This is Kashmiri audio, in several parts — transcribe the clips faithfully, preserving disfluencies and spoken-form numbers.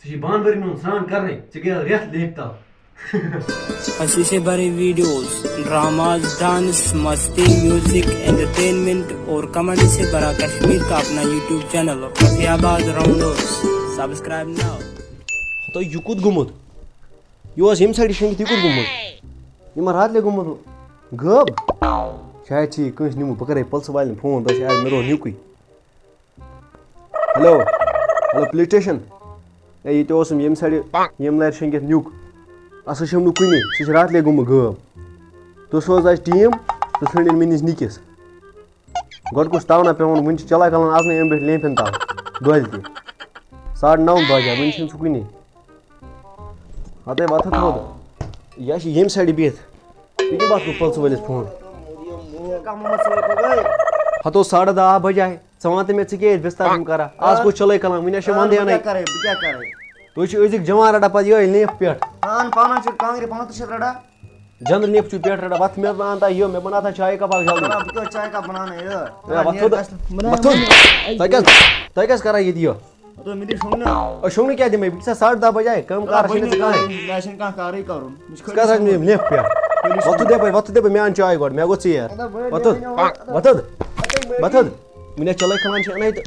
ژےٚ چھُے بانہٕ بٔرِتھ نِیُن سرٛان کرنَے، ژےٚ گٔیَتھ رٮ۪تھ لیٚمبۍ تَل۔ خۄشی سے بھرے ویڈیوز، ڈراماز، ڈانس، مستی، میوزک، انٹرٹینمنٹ اور کمنٹ سے بھرا کشمیر کا اپنا یوٹیوب چینل اور فتح آباد راؤنڈرز۔ سبسکرائب ناؤ۔ ہتو، یہِ کوٚت گوٚمُت؟ یہِ اوس ییٚمہِ سایڈٕ شۄنٛگِتھ، یہِ کوٚت گوٚمُت؟ یہِ ما راتلے گوٚمُت غٲب؟ شاید چھِ یہِ کٲنٛسہِ نیوٗمُت۔ بہٕ کَرے پُلسہٕ والٮ۪ن فون، دَپَس، یارٕ، مےٚ روو نیُکُے۔ Hello, hello, police station. اے، ییٚتہِ اوسُم ییٚمہِ سایڈٕ، ییٚمہِ لارِ شۄنٛگِتھ نیُک۔ اَصٕل چھُم نہٕ کُنی، سُہ چھُ راتلے گوٚمُت غٲب۔ تُہۍ سوز اَسہِ ٹیٖم، تُہۍ ژھٲنٛڈِن میٛٲنِس نِکِس۔ گۄڈٕ کُس تاونا پٮ۪وان، وٕنہِ چھِ چَلاے کَلان اَژنَے اَمہِ پٮ۪ٹھ لیمفٮ۪ن تَل دۄہلہِ تہِ۔ ساڑٕ نَو بجے، وٕنہِ چھُنہٕ سُہ کُنی۔ ہَتَے وۄتھُتھ تھوٚد۔ یہِ ہا چھِ ییٚمہِ سایڈٕ بِہِتھ۔ یہِ کیٛاہ بَتھ گوٚو پُلسہٕ وٲلِس فون؟ ہَتو ساڑٕ دَہ بجے۔ ژٕ وَن تہٕ مےٚ، ژٕ کیٛاہ ییٚتہِ بِستَر چھُم کَران؟ آز گوٚو چِلَے کَلان، وٕنہِ ہا چھِ وَندٕے بہٕ اَنٕنۍ۔ کیٛاہ کَرٕ، بہٕ کیٛاہ کَرٕ؟ تُہۍ چھِو أزِکۍ جوان رَٹان پَتہٕ یِہوٚے لیمفہِ پٮ۪ٹھ۔ پانہٕ، پانہٕ چھِ کانٛگرِ پانٛژھ ترٕٛہ شیٚتھ رَٹان۔ جنرل نیپ چھُ پٮ۪ٹھ رٹان، وَتھ مےٚ بَناوان تۄہہِ یہِ، مےٚ بَناو تۄہہِ چایہِ کَپ اَکھ جلدی۔ بہٕ کیٛاہ چایہِ کَپ بَناونہٕ یہِ؟ ہے، وۄتھ تھوٚد۔ وۄتھ تھوٚد۔ تۄہہِ کیٛاہ، تۄہہِ کیٛاہ چھِ کران ییٚتہِ یہِ؟ ہَتو مےٚ دِ شۄنٛگنہٕ۔ أے، شۄنٛگنہٕ کیٛاہ دِمَے؟ بہٕ چھُسا ساڑٕ دَہ بَجے، کٲم کار چھِ نہٕ ژٕ کانٛہہ۔ مےٚ چھِنہٕ کانٛہہ کارٕے کَرُن۔ مےٚ چھِ ژٕ کَتھ آسہِ مےٚ لیٚمپ پٮ۪ٹھ؟ وۄتھ تھوٚد دَپَے، وۄتھ تھوٚد دَپَے، مےٚ اَن چاے گۄڈٕ، مےٚ گوٚو ژیر۔ وۄتھ تھوٚد۔ وۄتھ تھوٚد۔ وۄتھ تھوٚد۔ وٕنہِ چھِ چَلٲے کھَلان چھِ اَنَے تہٕ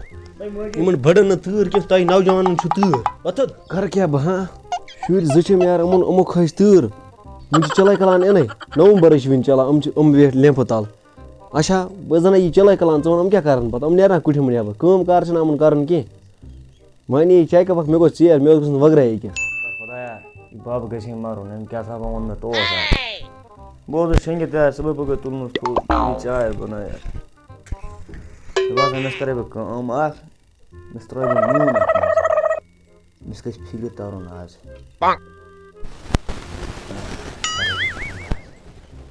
یِمَن بٔڑَن نہٕ تۭر کینٛہہ، تۄہہِ نوجوانَن چھُ تۭر۔ وۄتھ تھوٚد۔ کَرٕ کیٛاہ بہٕ، ہا؟ شُرۍ زٕ چھِم یارٕ، یِمَن، یِمو کھٲج تۭر۔ وٕنہِ چھِ چِلَے کَلان اِنَے۔ نومبرٕے چھِ وٕنہِ چَلان، یِم چھِ، یِم ویٹھ لیمپہٕ تَل۔ اچھا، بہٕ زَنہٕ یہِ چِلَے کَلان، ژٕ وَن، یِم کیٛاہ کَرَن پَتہٕ؟ یِم نیرَن کُٹھٮ۪ن نٮ۪بَر، کٲم کار چھِنہٕ یِمَن کَرُن کینٛہہ۔ وۄنۍ یہِ چاے کَپَکھ، مےٚ گوٚو ژیر، مےٚ اوس گژھُن وَگرَے أکِس۔ خۄدایا، یہِ بَب گژھِ ہے مَرُن، أمۍ کیٛاہ سا ووٚن مےٚ توس اَتھ۔ بہٕ اوسُس شۄنٛگِتھ یار، صُبحٲے پَگہٲے تُلنَس تھوٚد، یہِ چاے بَنٲیِتھ۔ مےٚ باسان، أمِس کَرَے بہٕ کٲم اَکھ، أمِس ترٛٲوِو نوٗن اَتھ منٛز۔ أمِس گژھِ فِکرِ تَرُن آز۔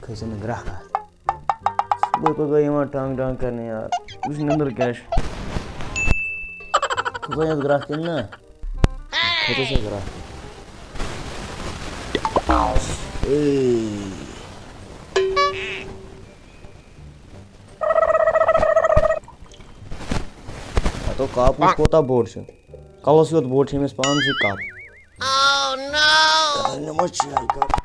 کھٔسِن نہٕ گرٛکھ اَتھ۔ صُبحٲے پَگہٲے یِوان ٹانٛگ ٹانٛگ کَرنہِ یار۔ وٕچھ نِندٕر کیٛاہ چھِ۔ کھٔژا یَتھ گرٛکھ کِنہٕ نہ؟ کھٔژٕس یَتھ گرٛکھ۔ اے۔ ہَتو کَپ وٕچھ کوٗتاہ بوٚڑ چھُ۔ کَلَس یوت بوٚڑ چھُ أمِس پانَس یہِ کَپ۔ Oh no! نِمو چاے کَپ۔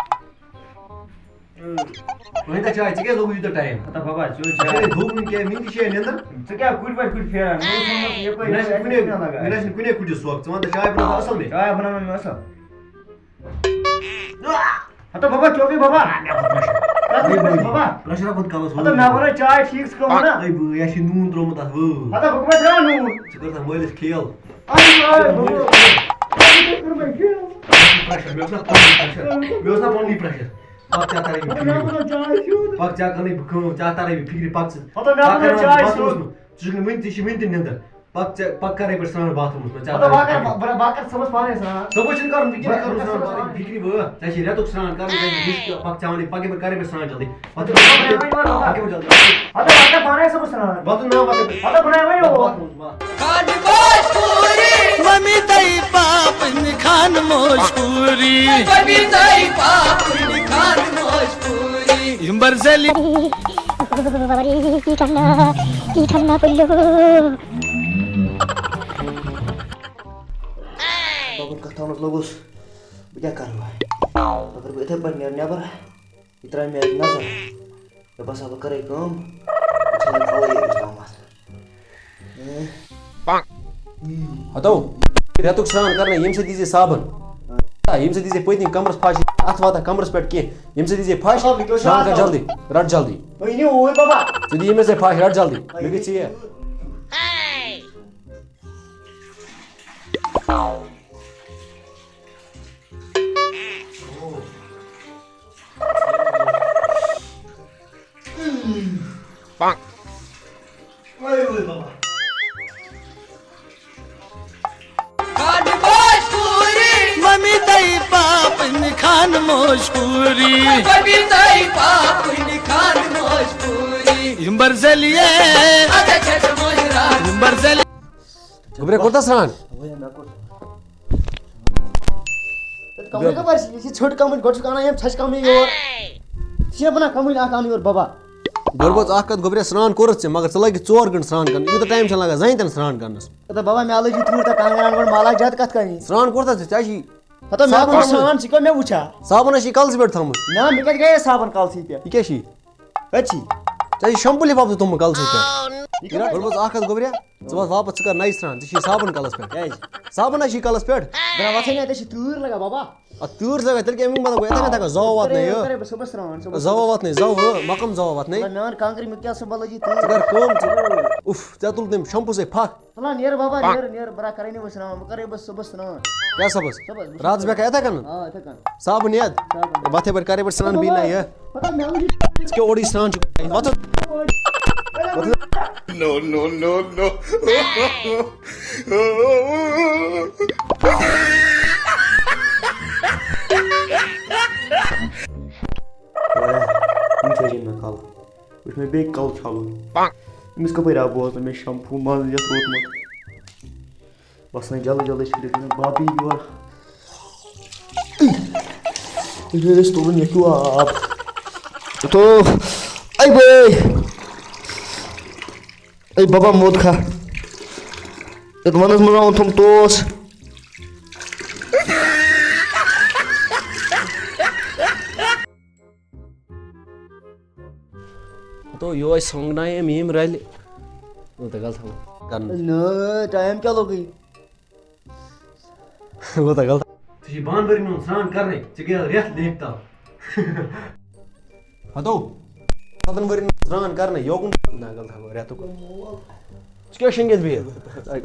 وۄنۍ کَتہِ چھِ آے؟ ژےٚ کیٛازِ لوٚگُتھ یوٗتاہ ٹایم؟ ہتا بابا، ژٕ وٕچھ اَسہِ یارٕ۔ چھُنہٕ دُہُک وٕنہِ کینٛہہ، وٕنہِ تہِ چھِ یہِ نِندٕر۔ ژٕ کیٛاہ کُٹھۍ پٮ۪ٹھ کُٹھۍ پھیران؟ مےٚ اوس ووٚنمُت یَپٲرۍ مےٚ نہ حظ چھُنہٕ کُنہِ، چھُنہٕ لگان۔ مےٚ نہ حظ چھُنہٕ کُنے کُٹھِس سۄکھ۔ ژٕ وَن تہٕ چاے بَناو اَصٕل مےٚ؟ چاے بَناو مےٚ اَصٕل۔ ہتا بابا، چوکٕے بابا۔ کَتھ وَنان بابا؟ پرٛٮ۪شَر کھوٚت کَلَس، ہتا مےٚ بَنٲو چاے ٹھیٖک، ژٕ کَم وَنان۔ ہے بہٕ، یہِ چھِ نوٗن ترٛوومُت اَتھ، وٲو۔ ہتا بہٕ کَمہِ ترٛاوٕ نوٗن؟ ژٕ کٔرتھ مٲلِس کھیل۔ آے، آے، بابا۔ آے، ژٕ کٔرمَے کھیل۔ پرٛٮ۪شَر، مےٚ اوس نا پَنُن پرٛٮ۪شَر۔ مےٚ اوس نا پَنُنُے پرٛٮ۪شَر۔ پَکھ ژےٚ تَرے مےٚ ہتا مےٚ فِکرِ۔ بَنٲو چاے سیوٚد۔ پَکھ ژےٚ کَرنَے بہٕ کٲم، ژےٚ تَرے مےٚ فِکرِ، پَکھ ژٕ۔ ہتا مےٚ پَکھ بَنٲو کَرنَے چاے بہٕ سیوٚد۔ ژٕ چھُکھ نہٕ وٕنہِ، ژےٚ چھِ وٕنہِ تہِ نِندٕر۔ پَکھ ژےٚ، پَکھ کَرَے پٮ۪ٹھ سرٛان باتھ روٗمَس منٛز، ژےٚ ہتا تَرے بہٕ کَرٕ، فِکرِ۔ بہٕ، بہٕ کَرٕ صُبحَس پانَے سرٛان۔ صُبحَس چھُنہٕ کَرُن، وٕنکٮ۪ن چھِ کَرُن سرٛان، بہٕ کَرٕ پَتہٕ فِکرِ وٲتھ۔ ژےٚ چھِ رٮ۪تُک سرٛان کَرُن، ژےٚ چھِ مُشکِل، پَکھ ژےٚ وَنَے، پَکھ یَپٲرۍ کَرَے پٮ۪ٹھ سرٛان جلدی۔ وۄتھ، پَکھ یَپٲرۍ جلدی۔ ہتا بہٕ کَرٕ پانَے صُبحَس سرٛان۔ وۄتھ، نہ، وۄتھ یَپٲرۍ۔ ہتا بہٕ نَے وۄنۍ یور۔ وۄتھ، وۄتھ۔ ممی تئی پاپن خان موج پوری۔ ممی تئی پاپن خان موج پوری۔ یمبر زلی۔ پاپن کتھ تھاونس لوگُس۔ بہٕ کیٛاہ کرٕ وۄنۍ؟ اگر بہٕ یِتھَے پٲٹھۍ نیرٕ نٮ۪بر، یہِ ترٛایہِ مےٚ اَتہِ نظر۔ مےٚ باسان، بہٕ کَرَے کٲم، بہٕ ژھٕنَے تھاوَے ییٚتہِ نَس تامَتھ۔ ہتو، رٮ۪تُک سرٛان کَرنَے، ییٚمہِ سۭتۍ دیٖزِ صابَن۔ آ، ییٚمہِ سۭتۍ دیٖزِ پٔتۍ کِنۍ کَمرَس پھَش، اَتھ واتان کَمرَس پٮ۪ٹھ کینٛہہ۔ ییٚمہِ سۭتۍ دیٖزِ پھَش، آ، مےٚ کیٛاہ چھُ سرٛان کَر آسان؟ جلدی، رَٹ جلدی۔ وۄنۍ یہِ اوٗرۍ بابا۔ ژٕ دِ ییٚمہِ سۭتۍ پھَش، رَٹ جلدی۔ مےٚ گٔے ژیر۔ ممی تئی پاپن خان موج پوری۔ ممی تئی پاپن خان موج پوری۔ یمبر زلیے۔ یمبر زلیے۔ گوٚبرے، کوٚر تَس سرٛان؟ اَوے مےٚ کوٚر۔ تَتہِ کَمٕے خبر چھِ، یہِ چھِ ژھیوٚٹ کَمٕے، گۄڈٕ چھُکھ اَنان یِم ژھَچہِ کَمٕے یور۔ ژےٚ چھِ بَنان کَمٕے اَکھ اَنُن یور بَبا۔ گۄڈٕ بوز اکھ کتھ، گوٚبریا، سرٛان کوٚرُتھ ژےٚ، مگر ژٕ لٲگِتھ ژور گٲنٛٹہٕ سرٛان کرنس۔ یوٗتاہ ٹایم چھُنہٕ لگان زنہِ تہِ نہٕ سرٛان کرنس۔ ہتا بابا، مےٚ لٲجی تۭر تہٕ کنٛگن انٛگن مالا زیادٕ کتھ کرنی۔ سرٛان کوٚرتھا ژےٚ؟ ژےٚ چھِ ستا مےٚ صابن کوٚر سرٛان، ژٕ کیٛاہ مےٚ وٕچھا؟ صابن ہا چھِ کلسٕے پٮ۪ٹھ تھٲومٕژ۔ نہ، مےٚ کتہِ گٔیے صابن کلسٕے پٮ۪ٹھ؟ یہِ کیٛاہ چھِ؟ أتھی۔ ژےٚ چھِ شمپوٗ لفافہٕ تھوٚمُت کلسٕے پٮ۪ٹھ۔ یہِ کیٛاہ؟ گۄڈٕ بوز اکھ کتھ، گوٚبریا، ژٕ وَس واپس، ژٕ کر نَیہِ سرٛان، ژےٚ چھِ صابن کلس پٮ۪ٹھ۔ کیٛازِ؟ صابن ہا چھِ کلس پٮ۪ٹھ۔ بہٕ وَسے نہ، ژےٚ چھِ تۭر لگان بابا۔ اتھ تۭر زگا تیٚلہِ کیٛاہ اَمیُک مطلب گوٚو؟ یِتھَے کٔنۍ تھکا زاو واتنٲے کرے، یہِ۔ کرے بہٕ صُبحس سرٛان، صُبحس زاو واتنٲے، زاو ہُہ، مۄکم زاو واتنٲے۔ مطلب، میون کانٛگرِ مےٚ کیٛاہ سا بلٲجی تۭر۔ ژٕ کر کٲم، ژٕ، اُف، ژےٚ تُل تٔمۍ شمپوٗ سۭتۍ پھکھ۔ ژٕ لا نیر بابا، نیر، نیر، بہٕ کرے نہٕ وۄنۍ سرٛان، بہٕ کرے بہٕ صُبحس سرٛان۔ کیٛاہ صُبحس؟ صُبحس، بہٕ چھُس راتس بیٚہکھا یِتھَے کٔنۍ؟ آ، یِتھَے کٔنۍ۔ صابن یاد؟ صابن۔ وۄتھے پٮ۪ٹھ کرے پٮ۪ٹھ سرٛان بیٚیہِ نہ یہِ۔ پتہ مےٚ وٕچھ ژٕ کیٛاہ اورٕے سرٛان چھُکھ؟ وۄتھ۔ No, no, no, no. وٕنہِ چھُ مےٚ کَلہٕ۔ وٕچھ مےٚ بیٚیہِ کَلہٕ چھَلُن۔ أمِس کَپٲرۍ آو بوزنہٕ مےٚ شمپوٗ منٛز یَتھ روٗدمُت؟ بَس وۄنۍ جلدی جلدی چھٔلِتھ یِمَن بابی یور۔ أسۍ تُلُن یَتھ ہیوٗ آب۔ تو، اَے بٲے۔ اے بابا موت کھا۔ یتھ ونس منٛز آوُن تھوٚم توس۔ تو یوہے سونگ نہ أمۍ ییٚمۍ رلہِ۔ وۄنۍ تہِ غلط ہاوُن کرنس۔ نہ، ٹایم کیٛاہ لوٚگُے؟ وۄنۍ تہِ غلط۔ ژےٚ چھِ بانہٕ بٔرِتھ میون سرٛان کرنے، ژےٚ گٔیو رٮ۪تھ لیٚکۍ تل۔ ہتو، ستن ؤرین ہُنٛد سرٛان کرنے، یوکُن نہ، غلط ہاوُن، رٮ۪تُک۔ ژٕ کیٛاہ شۄنٛگِتھ بِہِتھ؟